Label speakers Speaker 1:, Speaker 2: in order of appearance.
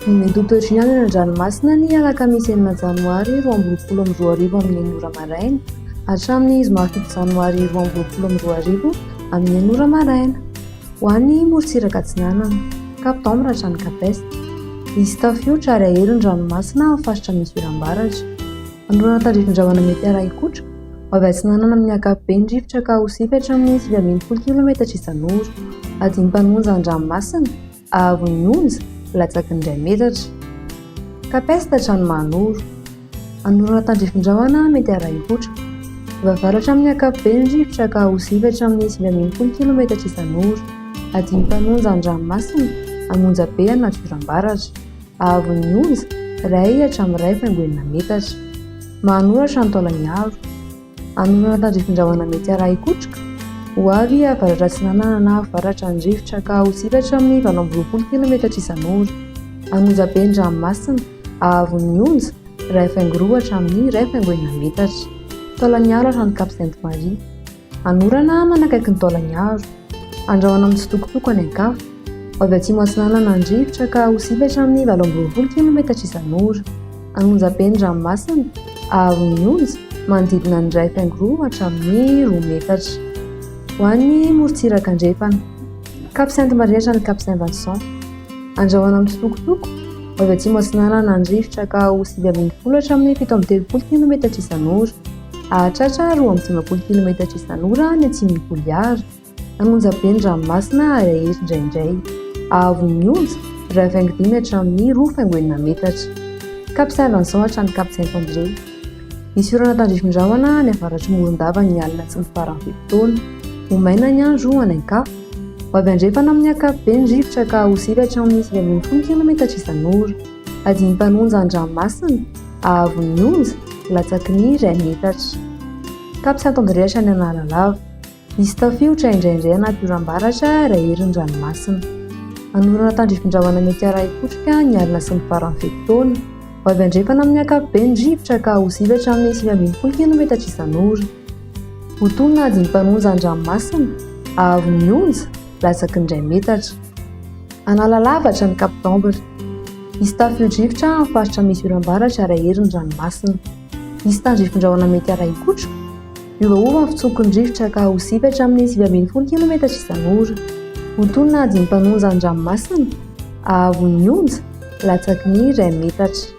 Speaker 1: Ny mety ho toetry ny andro any an-dranomasina ny alakamisy enina janoary 2022 amin'ny enina ora maraina hatramin'ny zoma fito janoary 2022 amin'ny enina ora maraina. Ho an'ny morontsiraka atsinanana, Cap d'Ambre hatrany Cap Est. Hisy tafiotra ary hahery ny ranomasina amin'ny faritra misy oram-baratra. Manoloana tandrifin-drahona mety harahin-kotroka, ho avy atsinanana amin'ny ankapobeny ny rivotra ka ho sivy hatramin'ny 19 kilometatra isan'ora. Adim-panonja an-dranomasina, haavon'ny onja, latsaky ny iray metatra. Cap Est hatrany Mahanoro. Anorana tandrifin-drahona mety harahin-kotroka. Ho avy avaratra amin'ny ankapobeny ny rivotra ka ho sivy hatramin'ny 19 kilometatra isan'ora. Adim-panonja an-dranomasina, an'onja be anaty oram-baratra. Haavon'ny onja, iray hatramin'ny iray faingo enina metatra. Mahanoratra ny Taolagnaro. Anorana tandrifin-drahona mety harahin-kotroka. Ho avy avaratra atsinanana na avaratra ny rivotra ka ho sivy hatramin'ny 28 kilometatra isan'ora. An'onja be ny ranomasina, haavon'ny onja, iray faingo roa hatramin'ny iray faingo enina metatra. Taolagnaro hatrany Cap Sainte Marie. Anorana manakaiky ny Taolagnaro. Andrahona mitsitokotoko any an-kafa. Ho avy atsimo atsinanana ny rivotra ka ho sivy hatramin'ny 28 kilometatra isan'ora. An'onjabe ny ranomasina, haavon'ny onja, manodidina ny iray faingo roa hatramin'ny roa metatra. Ho an'ny morontsiraka andrefana. Cap Sainte Marie hatrany Cap Saint Vincent. Andrahona mitsitokotoko, ho avy atsimo atsinanana ny rivotra ka ho 19 hatramin'ny 37 kilometatra isan'ora. Hahatratra 52 kilometatra isan'ora ny atsimon'i Toliara. An'onja be ny ranomasina ary hahery indraindray. Haavon'ny onja, 1,5 hatramin'ny 2,6 metatra. Cap Saint Vincent hatrany Cap Saint André. Misy orana tandrifin-drahona any avaratr'i Morondava ny alina sy ny faran'ny fe-potoana. Ho maina ny andro any an-kafa. Ho avy andrefana amin'ny ankapobeny ny rivotra ka ho sivy hatramin'ny 19 kilometatra isan'ora. Adim-panonja an-dranomasina, haavon'ny onja, latsaky ny iray metatra. Cap Saint André hatrany Analalava. Hisy tafiotra indraindray anaty oram-baratra raha hery ny ranomasina. Hanorana tandrifin-drahona mety harahin-kotroka ny alina sy ny faran'ny fe-potoana. Ho avy andrefana amin'ny ankapobeny ny rivotra ka ho sivy hatramin'ny 19 kilometatra isan'ora. Ho tony na adim-panonja an-dranomasina, haavon'ny onja, latsaky ny iray metatra. Analalava hatrany Cap d'Ambre. Hisy tafio-drivotra amin'ny faritra misy oram-baratra raha hery ny ranomasina. Hisy tandrifin-drahona mety harahin-kotroka. Miovaova ny fitsoky ny rivotra ka ho sivy hatramin'ny 19 kilometatra isan'ora. Ho tony na adim-panonja an-dranomasina, haavon'ny onja, latsaky ny iray metatra.